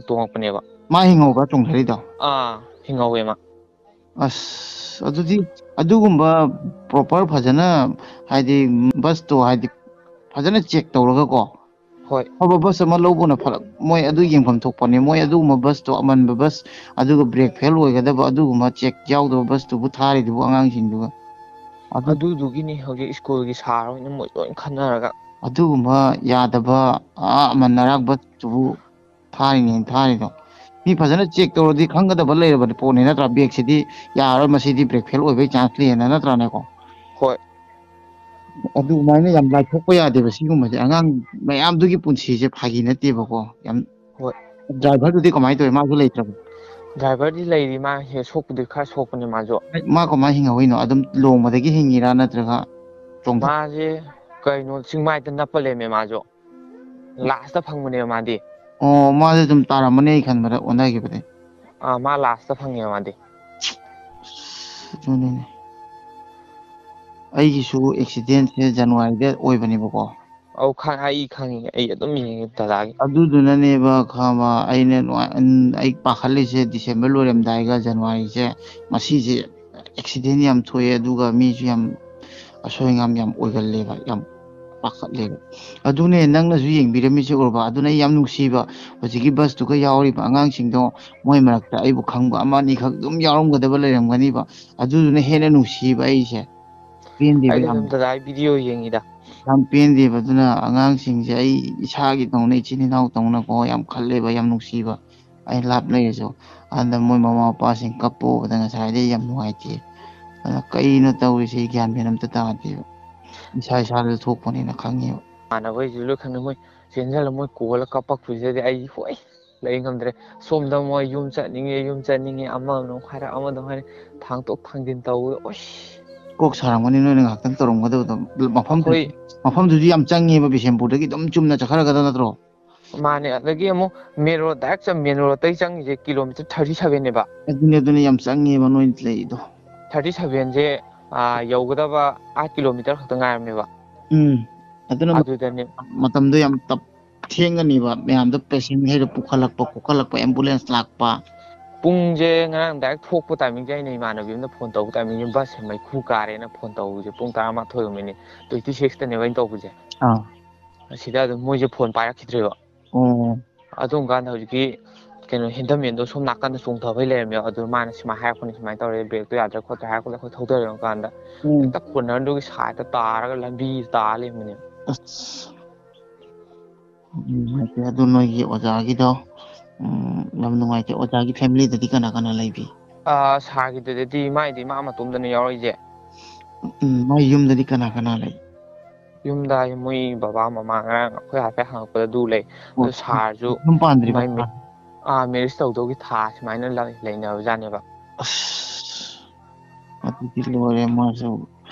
ꯇꯣꯡꯉꯛꯄꯅꯦꯕ꯫ ꯃꯥ ꯍꯤꯡꯍꯧꯕ꯭ꯔꯥ ꯆꯣꯡꯊꯔꯤꯗꯣ? ꯑꯥ, ꯍꯤꯡꯍꯧꯋꯦ ꯃꯥ꯫ ꯑꯁ, ꯑꯗꯨꯗꯤ ꯑꯗꯨꯒꯨꯝꯕ proper ꯐꯖꯅ, ꯍꯥꯏꯗꯤ, bus-ꯇꯣ, ꯍꯥꯏꯗꯤ, ꯐꯖꯅ ꯆꯦꯛ ꯇꯧꯔꯒꯀꯣ, ꯍꯣꯏ꯫ ꯑꯐꯕ ꯕꯁ ꯑꯃ ꯂꯧꯕꯅ ꯐꯔꯛ꯫ ꯃꯣꯏ ꯑꯗꯨ ꯌꯦꯡꯐꯝ ꯊꯣꯛꯄꯅꯦ꯫ ꯃꯣꯏ ꯑꯗꯨꯒꯨꯝꯕ ꯕꯁꯇꯣ, ꯑꯃꯟꯕ ꯕꯁ, ꯑꯗꯨꯒ ꯕ꯭ꯔꯦꯛ ꯐꯦꯜ ꯑꯣꯏꯒꯗꯕ ꯑꯗꯨꯒꯨꯝꯕ ꯆꯦꯛ ꯌꯥꯎꯗꯕ ꯕꯁꯇꯨꯕꯨ ꯊꯥꯔꯤꯗꯨꯕꯨ ꯑꯉꯥꯡꯁꯤꯡꯗꯨꯒ꯫ ꯑꯗꯨ- ꯑꯗꯨꯗꯨꯒꯤꯅꯤ ꯍꯧꯖꯤꯛ ꯁ꯭ꯀꯨꯜꯒꯤ ꯁꯥꯔ ꯍꯣꯏꯅ ꯃꯣꯏ ꯂꯣꯏ ꯈꯟꯅꯔꯒ꯫ ꯑꯗꯨꯒꯨꯝꯕ ꯌꯥꯗꯕ, ꯑꯥ, ꯑꯃꯟ ꯑꯔꯥꯛ ꯕꯁꯇꯨꯕꯨ ꯊꯥꯔꯤꯅꯦꯅ ꯊꯥꯔꯤꯗꯣ꯫ ꯃꯤ ꯐꯖꯅ ꯆꯦꯛ ꯇꯧꯔꯗꯤ ꯈꯪꯒꯗꯕ ꯂꯩꯔꯕꯅꯤ ꯄꯣꯠꯅꯤ, ꯅꯠꯇ꯭ꯔꯥ? ꯕ꯭ꯔꯦꯛꯁꯤꯗꯤ ꯌꯥꯔꯔꯣꯏ, ꯃꯁꯤꯗꯤ ꯕ꯭ꯔꯦꯛ ꯐꯦꯜ ꯑꯣꯏꯕꯒꯤ ꯆꯥꯟꯁ ꯂꯩꯌꯦꯅ, ꯅꯠꯇ꯭ꯔꯥꯅꯦꯀꯣ? ꯍꯣꯏ꯫ ꯑꯗꯨꯃꯥꯏꯅ ꯌꯥꯝ ꯂꯥꯏꯊꯣꯛꯄ ꯌꯥꯗꯦꯕ ꯁꯤꯒꯨꯝꯕꯁꯦ꯫ ꯑꯉꯥꯡ ꯃꯌꯥꯝꯗꯨꯒꯤ ꯄꯨꯟꯁꯤꯁꯦ ꯐꯥꯒꯤ ꯅꯠꯇꯦꯕꯀꯣ꯫ ꯌꯥꯝ ꯍꯣꯏ꯫ ꯗ꯭ꯔꯥꯏꯚꯔꯗꯨꯗꯤ ꯀꯃꯥꯏꯅ ꯇꯧꯋꯤ? ꯃꯥꯁꯨ ꯂꯩꯇ꯭ꯔꯕ? ꯗ꯭ꯔꯥꯏꯚꯔꯗꯤ ꯂꯩꯔꯤ, ꯃꯥ ꯍꯦꯛ ꯁꯣꯛꯄꯨꯗꯤ ꯈꯔ ꯁꯣꯛꯄꯅꯦ ꯃꯥꯁꯨ꯫ ꯃꯥ ꯀꯃꯥꯏꯅ ꯍꯤꯡꯍꯧꯔꯤꯅꯣ? ꯑꯗꯨꯝ ꯂꯣꯡꯕꯗꯒꯤ ꯍꯤꯡꯉꯤꯔꯥ, ꯅꯠꯇ꯭ꯔꯒ ꯆꯣꯡꯊ- ꯃꯥꯁꯦ ꯀꯩꯅꯣ ꯆꯤꯡꯃꯥꯏꯗ ꯅꯞꯄ ꯂꯩꯔꯝꯃꯦ ꯃꯥꯁꯨ꯫ ꯂꯥꯁꯇ ꯐꯪꯕꯅꯦꯕ ꯃꯥꯗꯤ꯫ ꯑꯣ, ꯃꯥꯁꯦ ꯑꯗꯨꯝ ꯇꯥꯔꯝꯃꯅꯤ ꯑꯩ ꯈꯟꯕꯗ, ꯑꯣꯟꯊꯈꯤꯕꯗꯤ꯫ ꯑꯥ, ꯃꯥ ꯂꯥꯁꯇ ꯐꯪꯉꯦꯕ ꯃꯥꯗꯤ꯫ ꯑꯗꯨꯅꯤꯅꯦ꯫ ꯑꯩꯒꯤꯁꯨ ꯑꯦꯛꯁꯤꯗꯦꯟꯁꯦ ꯖꯅꯋꯥꯔꯤꯗ ꯑꯣꯏꯕꯅꯦꯕꯀꯣ꯫ ꯑꯧ, ꯈꯪ-, ꯑꯩ ꯈꯪꯉꯤ, ꯑꯩ ꯑꯗꯨꯝ ꯌꯦꯡꯉꯤ ꯗꯗꯥꯒꯤ꯫ ꯑꯗꯨꯗꯨꯅꯅꯦꯕ ꯈꯪꯉꯕ, ꯑꯩꯅ ꯅꯨꯡꯉꯥꯏ-, ꯑꯩ ꯄꯥꯈꯠꯂꯤꯁꯦ ꯗꯤꯁꯦꯝꯕꯔ ꯂꯣꯏꯔꯝꯗꯥꯏꯒ ꯖꯅꯋꯥꯔꯤꯁꯦ, ꯃꯁꯤꯁꯦ ꯑꯦꯛꯁꯤꯗꯦꯟ ꯌꯥꯝ ꯊꯣꯛꯑꯦ, ꯑꯗꯨꯒ ꯃꯤꯁꯨ ꯌꯥꯝ ꯑꯁꯣꯏ ꯑꯉꯥꯝ ꯌꯥꯝ ꯑꯣꯏꯒꯜꯂꯦꯕ, ꯌꯥꯝ ꯄꯥꯈꯠꯂꯦꯕ꯫ ꯑꯗꯨꯅꯦ ꯅꯪꯅꯁꯨ ꯌꯦꯡꯕꯤꯔꯝꯃꯤꯁꯦ ꯎꯔꯕ? ꯑꯗꯨꯅ ꯑꯩ ꯌꯥꯝ ꯅꯨꯡꯁꯤꯕ, ꯍꯧꯖꯤꯛꯀꯤ ꯕꯁꯇꯨꯒ ꯌꯥꯎꯔꯤꯕ ꯑꯉꯥꯡꯁꯤꯡꯗꯣ, ꯃꯣꯏ ꯃꯔꯛꯇ ꯑꯩꯕꯨ ꯈꯪꯕ ꯑꯃ ꯑꯅꯤꯈꯛ ꯑꯗꯨꯝ ꯌꯥꯎꯔꯝꯒꯗꯕ ꯂꯩꯔꯝꯒꯅꯤꯕ꯫ ꯑꯗꯨꯗꯨꯅ ꯍꯦꯟꯅ ꯅꯨꯡꯁꯤꯕ ꯑꯩꯁꯦ꯫ ꯄꯦꯟꯗꯦꯕ ꯑꯩꯗꯤ ꯌꯥꯝ꯫ ꯑꯗꯨꯝ ꯗꯗꯥꯒꯤ ꯚꯤꯗꯤꯑꯣ ꯌꯦꯡꯉꯤꯗ꯫ ꯌꯥꯝ ꯄꯦꯟꯗꯦꯕ꯫ ꯑꯗꯨꯅ ꯑꯉꯥꯡꯁꯤꯡꯁꯦ ꯑꯩ ꯏꯁꯥꯒꯤ ꯇꯧꯅ, ꯏꯆꯤꯟ ꯏꯅꯥꯎ ꯇꯧꯅꯀꯣ, ꯌꯥꯝ ꯈꯜꯂꯦꯕ, ꯌꯥꯝ ꯅꯨꯡꯁꯤꯕ꯫ ꯑꯩ ꯂꯥꯞ ꯂꯩꯔꯁꯨ꯫ ꯑꯗ ꯃꯣꯏ ꯃꯃꯥ ꯃꯄꯥꯁꯤꯡ ꯀꯞꯄ ꯎꯕꯗ ꯉꯁꯥꯏꯗꯩ ꯌꯥꯝ ꯅꯨꯡꯉꯥꯏꯇꯦ꯫ ꯑꯗ ꯀꯩꯅꯣ ꯇꯧꯔꯤꯁꯦ? ꯑꯩ ꯒ꯭ꯌꯥꯟ ꯃꯦꯟ ꯑꯝꯇ ꯇꯥꯗꯦꯕ꯫ ꯏꯁꯥ ꯏꯁꯥꯗ ꯊꯣꯛꯄꯅꯤꯅ ꯈꯪꯉꯦꯕ꯫ ꯏꯃꯥꯟꯅꯕꯈꯩꯁꯨ ꯂꯣꯏ ꯈꯪꯉꯦ, ꯃꯣꯏ ꯆꯦꯟꯁꯤꯜꯂ ꯃꯣꯏ ꯀꯣꯜꯂ ꯀꯞꯄꯛꯄꯁꯤꯗꯗꯤ ꯑꯩ ꯍꯣꯏ ꯂꯩ ꯉꯝꯗ꯭ꯔꯦ꯫ ꯁꯣꯝꯗ ꯃꯣꯏ ꯌꯨꯝ ꯆꯠꯅꯤꯡꯉꯦ, ꯌꯨꯝ ꯆꯠꯅꯤꯡꯉꯦ, ꯑꯃꯃꯨꯛ ꯍꯥꯏꯔꯛ, ꯑꯃꯃꯨꯛ ꯍꯥꯏꯔꯛ, ꯊꯥꯡꯇꯣꯛ ꯊꯥꯡꯖꯤꯟ ꯇꯧꯕꯗ ꯑꯁ꯫ ꯀꯣꯛ ꯁꯥꯔꯝꯒꯅꯤ ꯅꯣꯏꯅ ꯉꯥꯏꯍꯥꯛꯇꯪ ꯇꯧꯔꯝꯒꯗꯕꯗꯣ꯫ ꯃꯐꯝ, ꯑꯩꯈꯣꯏ ꯃꯐꯝꯗꯨꯁꯨ ꯌꯥꯝ ꯆꯪꯉꯦꯕ, ꯕꯤꯁꯦꯝꯄꯨꯔꯗꯒꯤ ꯑꯗꯨꯝ ꯆꯨꯝꯅ ꯆꯠꯈ꯭ꯔꯒꯗ ꯅꯠꯇ꯭ꯔꯣ? ꯃꯥꯅꯦ, ꯑꯗꯒꯤ ꯑꯃꯨꯛ ꯃꯦꯟ ꯔꯣꯗ, ꯗꯥꯏꯔꯦꯛ ꯆꯠ-, ꯃꯦꯟ ꯔꯣꯗꯇꯩ ꯆꯪꯉꯤꯁꯦ ꯀꯤꯂꯣꯃꯤꯇꯔ ꯊꯥꯔꯇꯤ ꯁꯚꯦꯟꯅꯦꯕ꯫ ꯑꯗꯨꯅꯦ, ꯑꯗꯨꯅꯦ, ꯌꯥꯝ ꯆꯪꯉꯦꯕ ꯅꯣꯏ ꯂꯩꯗꯣ꯫ ꯊꯥꯔꯇꯤ ꯁꯚꯦꯟꯁꯦ, ꯑꯥ, ꯌꯧꯒꯗꯕ ꯑꯥꯏꯠ ꯀꯤꯂꯣꯃꯤꯇꯔ ꯈꯛꯇ ꯉꯥꯏꯔꯝꯅꯦꯕ꯫ ꯎꯝ꯫ ꯑꯗꯨꯅ ꯑꯗꯨꯗꯅꯦ꯫ ꯃꯇꯝꯗꯣ ꯌꯥꯝ ꯇꯞ-, ꯊꯦꯡꯒꯅꯤꯕ, ꯃꯌꯥꯝꯗꯣ ꯄꯦꯁꯦꯟ ꯍꯩꯔ ꯄꯨꯈꯠꯂꯛꯄ ꯈꯣꯀꯠꯂꯛꯄ, ꯑꯦꯝꯕꯨꯂꯦꯟꯁ ꯂꯥꯛꯄ꯫ ꯄꯨꯡꯁꯦ ꯉꯔꯥꯡ ꯗꯥꯏꯔꯦꯛ ꯊꯣꯛꯄ ꯇꯥꯏꯃꯤꯡꯁꯦ ꯑꯩꯅ ꯏꯃꯥꯟꯅꯕꯤ ꯑꯃꯗ ꯐꯣꯟ ꯇꯧꯕ ꯇꯥꯏꯃꯤꯡꯁꯦ ꯕꯁꯁꯦ ꯃꯩꯈꯨ ꯀꯥꯔꯦꯅ ꯐꯣꯟ ꯇꯧꯕꯁꯦ ꯄꯨꯡ ꯇꯔꯥꯃꯥꯊꯣꯏꯒꯨꯝꯕꯅꯤ, ꯇ꯭ꯋꯦꯟꯇꯤ ꯁꯤꯛꯁꯇꯅꯦꯕ ꯑꯩꯅ ꯇꯧꯕꯁꯦ꯫ ꯑꯥ꯫ ꯑꯁꯤꯗ ꯑꯗꯨꯝ ꯃꯣꯏꯁꯦ ꯐꯣꯟ ꯄꯥꯏꯔꯛꯈꯤꯗ꯭ꯔꯦꯕ꯫ ꯑꯣ꯫ ꯑꯗꯨꯝ ꯀꯥꯟꯗ ꯍꯧꯖꯤꯛꯀꯤ ꯀꯩꯅꯣ ꯍꯦꯟꯗꯃꯦꯟꯗꯣ ꯁꯣꯝ ꯅꯥꯀꯟꯗ ꯆꯣꯡꯊꯕꯩ ꯂꯩꯔꯝꯃꯦꯕ꯫ ꯑꯗꯨ ꯃꯥꯅ ꯁꯨꯃꯥꯏꯅ ꯍꯥꯏꯔꯛꯄꯅꯤ, ꯁꯨꯃꯥꯏꯅ ꯇꯧꯔꯦ, ꯕ꯭ꯔꯦꯛꯇꯣ ꯌꯥꯗ꯭ꯔꯦ ꯈꯣꯠꯇ꯭ꯔꯦ ꯍꯥꯏꯔꯛꯄꯗ ꯑꯩꯈꯣꯏ ꯊꯧꯗꯔꯛꯑ ꯀꯥꯟꯗ ꯎꯝ꯫ ꯍꯦꯛꯇ ꯀꯣꯔꯅꯔꯗꯨꯒꯤ ꯁꯥꯏꯗꯠꯇ ꯇꯥꯔꯒ ꯂꯝꯕꯤ ꯇꯥ ꯂꯩꯔꯝꯕꯅꯦꯕ꯫ ꯑꯁ꯫ ꯎꯝ, ꯅꯨꯡꯉꯥꯏꯇꯦ꯫ ꯑꯗꯨ ꯅꯣꯏꯒꯤ ꯑꯣꯖꯥꯒꯤꯗꯣ, ꯎꯝ, ꯌꯥꯝ ꯅꯨꯡꯉꯥꯏꯇꯦ꯫ ꯑꯣꯖꯥꯒꯤ ꯐꯦꯃꯤꯂꯤꯗꯗꯤ ꯀꯅꯥ ꯀꯅꯥ ꯂꯩꯕꯤ? ꯑꯥ, ꯁꯥꯔꯒꯤꯗꯨꯗꯗꯤ ꯃꯥꯏꯗꯤ ꯃꯥ ꯃꯇꯣꯝꯗꯅ ꯌꯥꯎꯔꯛꯏꯁꯦ꯫ ꯎꯝ, ꯃꯥꯏ ꯌꯨꯝꯗꯗꯤ ꯀꯅꯥ ꯀꯅꯥ ꯂꯩ? ꯌꯨꯝꯗ ꯍꯥꯏꯁꯦ ꯃꯣꯏ ꯕꯕꯥ ꯃꯃꯥ ꯉꯔꯥꯡ ꯑꯩꯈꯣꯏ ꯍꯥꯏꯐꯦꯠ ꯍꯪꯉꯛꯄꯗ ꯑꯗꯨ ꯂꯩ꯫ ꯑꯣ, ꯑꯗꯨ ꯁꯥꯔꯁꯨ ꯌꯨꯝ ꯄꯥꯟꯗ꯭ꯔꯤꯕ? ꯃꯥꯏ ꯃꯤ-, ꯑꯥ, ꯃꯦꯔꯤꯖ ꯇꯧꯗꯧꯒꯤ ꯊꯥ ꯁꯨꯃꯥꯏꯅ ꯂ-, ꯂꯩꯅꯕꯖꯥꯠꯅꯦꯕ꯫ ꯑꯁ, ꯑꯗꯨꯗꯤ ꯂꯣꯏꯔꯦ꯫ ꯃꯥꯁꯨ,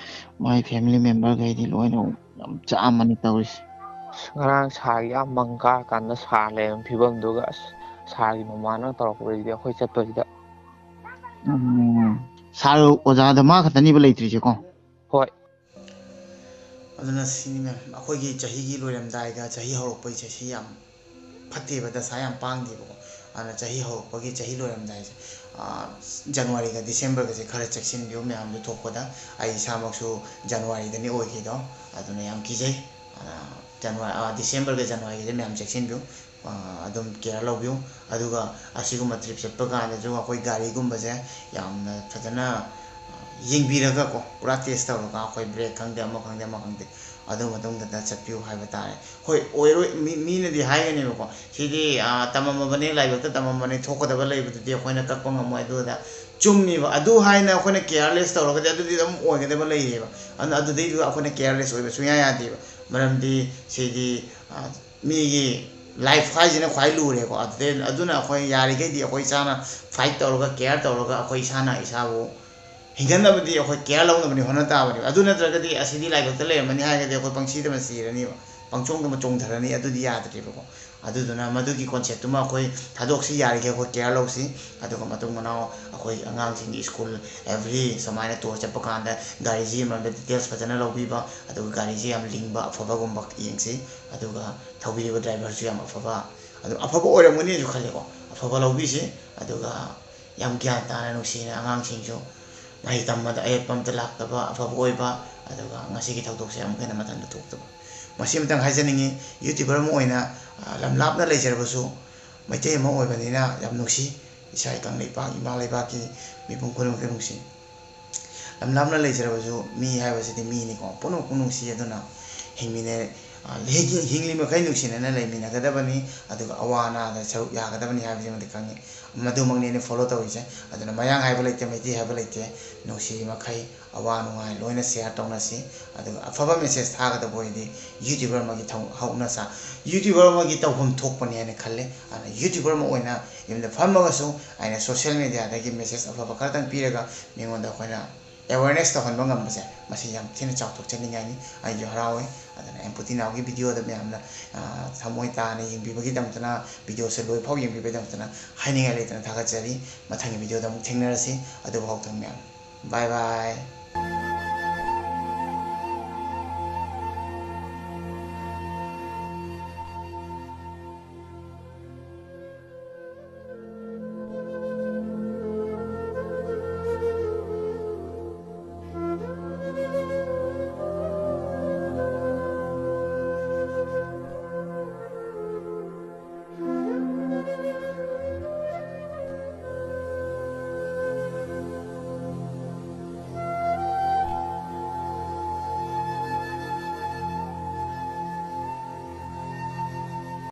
ꯃꯥꯏ ꯐꯦꯃꯤꯂꯤ ꯃꯦꯝꯕꯔꯈꯩꯗꯤ ꯂꯣꯏꯅ ꯌꯥꯝ ꯆꯥꯛꯑꯝꯃꯅꯤ ꯇꯧꯔꯤꯁꯦ꯫ ꯑꯁ, ꯉꯔꯥꯡ ꯁꯥꯔꯒꯤ ꯌꯥꯝ ꯃꯪ ꯀꯥꯔꯀꯥꯟꯗ ꯁꯥꯔ ꯂꯩꯔꯝꯕ ꯐꯤꯕꯝꯗꯨꯒ, ꯑꯁ, ꯁꯥꯔꯒꯤ ꯃꯃꯥꯟꯅ ꯇꯧꯔꯛꯄꯗꯨꯗꯤ ꯑꯩꯈꯣꯏ ꯆꯠꯄꯁꯤꯗ꯫ ꯎꯝ, ꯁꯥꯔ ꯑꯣꯖꯥꯗ ꯃꯥ ꯈꯛꯇꯅꯤꯕ ꯂꯩꯇ꯭ꯔꯤꯁꯦꯀꯣ? ꯍꯣꯏ꯫ ꯑꯗꯨꯅ ꯁꯤꯅꯤ ꯃꯦꯝ, ꯑꯩꯈꯣꯏꯒꯤ ꯆꯍꯤꯒꯤ ꯂꯣꯏꯔꯝꯗꯥꯏꯗ, ꯆꯍꯤ ꯍꯧꯔꯛꯄꯒꯤ ꯆꯍꯤ ꯌꯥꯝ ꯐꯠꯇꯦꯕ, ꯗꯁꯥ ꯌꯥꯝ ꯄꯥꯡꯗꯦꯕꯀꯣ꯫ ꯑꯗꯨꯅ ꯆꯍꯤ ꯍꯧꯔꯛꯄꯒꯤ, ꯆꯍꯤ ꯂꯣꯏꯔꯝꯗꯥꯏꯁꯦ, ꯑꯥ, ꯖꯅꯋꯥꯔꯤꯒ ꯗꯤꯁꯦꯝꯕꯔꯒꯁꯦ ꯈꯔ ꯆꯦꯛꯁꯤꯟꯕꯤꯌꯨ꯫ ꯃꯌꯥꯝꯁꯨ ꯊꯣꯛꯄꯗ, ꯑꯩ ꯏꯁꯥꯃꯛꯁꯨ ꯖꯅꯋꯥꯔꯤꯗꯅꯤ ꯑꯣꯏꯈꯤꯗꯣ, ꯑꯗꯨꯅ ꯌꯥꯝ ꯀꯤꯖꯩ꯫ ꯑꯗꯨꯅ ꯖꯅꯋꯥꯔꯤ, ꯑꯥ, ꯗꯤꯁꯦꯝꯕꯔꯒ ꯖꯅꯋꯥꯔꯤꯒꯁꯦ ꯃꯌꯥꯝ ꯆꯦꯛꯁꯤꯟꯕꯤꯌꯨ꯫ ꯑꯥ, ꯑꯗꯨꯝ ꯀꯦꯌꯔ ꯂꯧꯕꯤꯌꯨ꯫ ꯑꯗꯨꯒ ꯑꯁꯤꯒꯨꯝꯕ ꯇ꯭ꯔꯤꯞ ꯆꯠꯄ ꯀꯥꯟꯗꯁꯨ ꯑꯩꯈꯣꯏ ꯒꯥꯔꯤꯒꯨꯝꯕꯁꯦ ꯌꯥꯝꯅ ꯐꯖꯅ, ꯑꯥ, ꯌꯦꯡꯕꯤꯔꯒꯀꯣ, ꯄꯨꯔꯥ ꯇꯦꯁ ꯇꯧꯔꯒ, ꯑꯩꯈꯣꯏ ꯕ꯭ꯔꯦꯛ ꯈꯪꯗꯦ, ꯑꯃ ꯈꯪꯗꯦ, ꯑꯃ ꯈꯪꯗꯦ, ꯑꯗꯨ ꯃꯇꯨꯡꯗ ꯆꯠꯄꯤꯌꯨ ꯍꯥꯏꯕ ꯇꯥꯔꯦ꯫ ꯍꯣꯏ, ꯑꯣꯏꯔꯣꯏ, ꯃꯤ, ꯃꯤꯅꯗꯤ ꯍꯥꯏꯒꯅꯦꯕꯀꯣ, "ꯁꯤꯗꯤ, ꯑꯥ, ꯇꯝꯃꯝꯃꯕꯅꯦ, ꯂꯥꯏꯕꯛꯇ ꯇꯝꯃꯝꯕꯅꯦ, ꯊꯣꯛꯀꯗꯕ ꯂꯩꯕꯗꯨꯗꯤ ꯑꯩꯈꯣꯏꯅ ꯀꯛꯄ ꯉꯝꯃꯣꯏ", ꯑꯗꯨꯗ ꯆꯨꯝꯃꯤꯕ꯫ ꯑꯗꯨ ꯍꯥꯏꯅ ꯑꯩꯈꯣꯏꯅ ꯀꯦꯌꯔꯂꯦꯁ ꯇꯧꯔꯒꯗꯤ ꯑꯗꯨꯗꯤ ꯑꯗꯨꯝ ꯑꯣꯏꯒꯗꯕ ꯂꯩꯔꯦꯕ꯫ ꯑꯗꯨꯅ ꯑꯗꯨꯗꯩꯗꯨꯗ ꯑꯩꯈꯣꯏꯅ ꯀꯦꯌꯔꯂꯦꯁ ꯑꯣꯏꯕ ꯁꯨꯡꯌꯥ ꯌꯥꯗꯦꯕ꯫ ꯃꯔꯝꯗꯤ ꯁꯤꯗꯤ, ꯑꯥ, ꯃꯤꯒꯤ ꯂꯥꯏꯐ ꯍꯥꯏꯁꯤꯅ ꯈ꯭ꯋꯥꯏ ꯂꯨꯔꯦꯀꯣ꯫ ꯑꯗꯨꯗꯩ, ꯑꯗꯨꯅ ꯑꯩꯈꯣꯏ ꯌꯥꯔꯤꯈꯩꯗꯤ ꯑꯩꯈꯣꯏ ꯏꯁꯥꯅ ꯐꯥꯏꯠ ꯇꯧꯔꯒ, ꯀꯦꯌꯔ ꯇꯧꯔꯒ ꯑꯩꯈꯣꯏ ꯏꯁꯥꯅ ꯏꯁꯥꯕꯨ ꯍꯤꯡꯒꯠꯅꯕꯗꯤ ꯑꯩꯈꯣꯏ ꯀꯦꯌꯔ ꯂꯧꯅꯕꯗꯤ ꯍꯣꯠꯅ ꯇꯥꯕꯅꯦꯕ꯫ ꯑꯗꯨ ꯅꯠꯇ꯭ꯔꯒꯗꯤ ꯑꯁꯤꯗꯤ ꯂꯥꯏꯕꯛꯇ ꯂꯩꯔꯝꯃꯅꯤ ꯍꯥꯏꯔꯒꯗꯤ ꯑꯩꯈꯣꯏ ꯄꯪꯁꯤꯗ ꯁꯤꯔꯅꯤꯕ, ꯄꯪꯆꯣꯡꯗ ꯆꯣꯡꯊꯔꯅꯤ, ꯑꯗꯨꯗꯤ ꯌꯥꯗ꯭ꯔꯦꯕꯀꯣ꯫ ꯑꯗꯨꯗꯨꯅ ꯃꯗꯨꯒꯤ ꯀꯣꯟꯁꯦꯞꯇꯨꯃ ꯑꯩꯈꯣꯏ ꯊꯥꯗꯣꯛꯁꯤ, ꯌꯥꯔꯤꯈꯩ ꯑꯩꯈꯣꯏ ꯀꯦꯌꯔ ꯂꯧꯁꯤ꯫ ꯑꯗꯨꯒ ꯃꯇꯨꯡ ꯃꯅꯥꯎ ꯑꯩꯈꯣꯏ ꯑꯉꯥꯡꯁꯤꯡꯒꯤ ꯁ꯭ꯀꯨꯜ ꯑꯦꯚ꯭ꯔꯤ ꯁꯨꯃꯥꯏꯅ ꯇꯨꯔ ꯆꯠꯄ ꯀꯥꯟꯗ ꯒꯥꯔꯤꯁꯤꯒꯤ ꯃꯔꯝꯗ ꯗꯤꯇꯦꯜꯁ ꯐꯖꯅ ꯂꯧꯕꯤꯕ, ꯑꯗꯨꯒ ꯒꯥꯔꯤꯁꯤ ꯌꯥꯝ ꯂꯤꯡꯕ ꯑꯐꯕꯒꯨꯝꯕ ꯌꯦꯡꯁꯤ꯫ ꯑꯗꯨꯒ ꯊꯧꯕꯤꯔꯤꯕ ꯗ꯭ꯔꯥꯏꯚꯔꯁꯨ ꯌꯥꯝ ꯑꯐꯕ, ꯑꯗꯨꯝ ꯑꯐꯕ ꯑꯣꯏꯔꯝꯒꯅꯤꯁꯨ ꯈꯜꯂꯦꯀꯣ꯫ ꯑꯐꯕ ꯂꯧꯕꯤꯁꯤ꯫ ꯑꯗꯨꯒ ꯌꯥꯝ ꯒ꯭ꯌꯥꯟ ꯇꯥꯅ, ꯅꯨꯡꯁꯤꯅ ꯑꯉꯥꯡꯁꯤꯡꯁꯨ ꯃꯍꯩ ꯇꯝꯕꯗ ꯑꯌꯦꯠꯄ ꯑꯝꯇ ꯂꯥꯛꯇꯕ, ꯑꯐꯕ ꯑꯣꯏꯕ, ꯑꯗꯨꯒ ꯉꯁꯤꯒꯤ ꯊꯧꯗꯣꯛꯁꯦ ꯑꯃꯨꯛ ꯍꯦꯟꯅ ꯃꯊꯪꯗ ꯊꯣꯛꯇꯕ꯫ ꯃꯁꯤꯃꯇꯪ ꯍꯥꯏꯖꯅꯤꯡꯉꯤ꯫ YouTuber ꯑꯃ ꯑꯣꯏꯅ, ꯑ, ꯂꯝ ꯂꯥꯞꯅ ꯂꯩꯖꯔꯕꯁꯨ, ꯃꯩꯇꯩ ꯑꯃ ꯑꯣꯏꯕꯅꯤꯅ ꯌꯥꯝ ꯅꯨꯡꯁꯤ꯫ ꯏꯁꯥ ꯏ ꯀꯪꯂꯩꯄꯥꯛ, ꯏꯃꯥ ꯂꯩꯕꯥꯛꯀꯤ ꯃꯤꯄꯨꯝ ꯈꯨꯗꯤꯡꯃꯛꯇ ꯅꯨꯡꯁꯤ꯫ ꯂꯝ ꯂꯥꯞꯅ ꯂꯩꯖꯔꯕꯁꯨ ꯃꯤ ꯍꯥꯏꯕꯁꯤꯗꯤ ꯃꯤꯅꯤꯀꯣ, ꯄꯨꯝꯅꯃꯛꯄꯨ ꯅꯨꯡꯁꯤ꯫ ꯑꯗꯨꯅ ꯍꯤꯡꯃꯤꯟꯅ-, ꯑ, ꯍꯤꯡ-, ꯍꯤꯡꯂꯤ ꯃꯈꯩ ꯅꯨꯡꯁꯤꯅꯅ ꯂꯩꯃꯤꯟꯅꯒꯗꯕꯅꯤ, ꯑꯗꯨꯒ ꯑꯋꯥ ꯑꯅꯥꯗ ꯁꯔꯨꯛ ꯌꯥꯒꯗꯕꯅꯤ ꯍꯥꯏꯕꯁꯤꯃꯗꯤ ꯈꯪꯉꯤ꯫ ꯃꯗꯨꯃꯛꯅꯤ ꯑꯩꯅ follow ꯇꯧꯔꯤꯁꯦ꯫ ꯑꯗꯨꯅ ꯃꯌꯥꯡ ꯍꯥꯏꯕ ꯂꯩꯇꯦ, ꯃꯩꯇꯩ ꯍꯥꯏꯕ ꯂꯩꯇꯦ, ꯅꯨꯡꯁꯤ ꯃꯈꯩ ꯑꯋꯥ ꯅꯨꯡꯉꯥꯏ ꯂꯣꯏꯅ share ꯇꯧꯅꯁꯤ꯫ ꯑꯗꯨꯒ ꯑꯐꯕ message ꯊꯥꯒꯗꯕ ꯑꯣꯏꯔꯗꯤ YouTuber ꯑꯃꯒꯤ ꯊꯧ-, ꯍꯧꯅꯁꯥ, YouTuber ꯑꯃꯒꯤ ꯇꯧꯐꯝ ꯊꯣꯛꯄꯅꯤ ꯍꯥꯏꯅ ꯈꯜꯂꯦ꯫ ꯑꯗꯨꯅ YouTuber ꯑꯃ ꯑꯣꯏꯅ ꯌꯨꯝꯗ ꯐꯝꯃꯒꯁꯨ ꯑꯩꯅ social mediaꯗꯒꯤ message ꯑꯐꯕ ꯈꯔꯇꯪ ꯄꯤꯔꯒ ꯃꯤꯉꯣꯟꯗ ꯑꯩꯈꯣꯏꯅ awareness ꯇꯧꯍꯟꯕ ꯉꯝꯕꯁꯦ, ꯃꯁꯤ ꯌꯥꯝ ꯊꯤꯅ ꯆꯥꯎꯊꯣꯛꯆꯅꯤꯡꯉꯥꯏꯅꯤ꯫ ꯑꯩꯁꯨ ꯍꯔꯥꯎꯋꯦ꯫ ꯑꯗꯨꯅ ꯑꯦꯝꯄꯨꯇꯤ ꯅꯥꯎꯒꯤ videoꯗ ꯃꯌꯥꯝꯅ, ꯑ, ꯊꯃꯣꯏ ꯇꯥꯅ ꯌꯦꯡꯕꯤꯕꯒꯤꯗꯃꯛꯇꯅ, videoꯁꯦ ꯂꯣꯏꯐꯥꯎ ꯌꯦꯡꯕꯤꯕꯒꯤꯗꯃꯛꯇꯅ ꯍꯥꯏꯅꯤꯡꯉꯥꯏ ꯂꯩꯇꯅ ꯊꯥꯒꯠꯆꯔꯤ꯫ ꯃꯊꯪꯒꯤ videoꯗ ꯑꯃꯨꯛ ꯊꯦꯡꯅꯔꯁꯤ꯫ ꯑꯗꯨꯕꯨ ꯍꯧꯊꯪ ꯃꯌꯥꯝ, bye bye꯫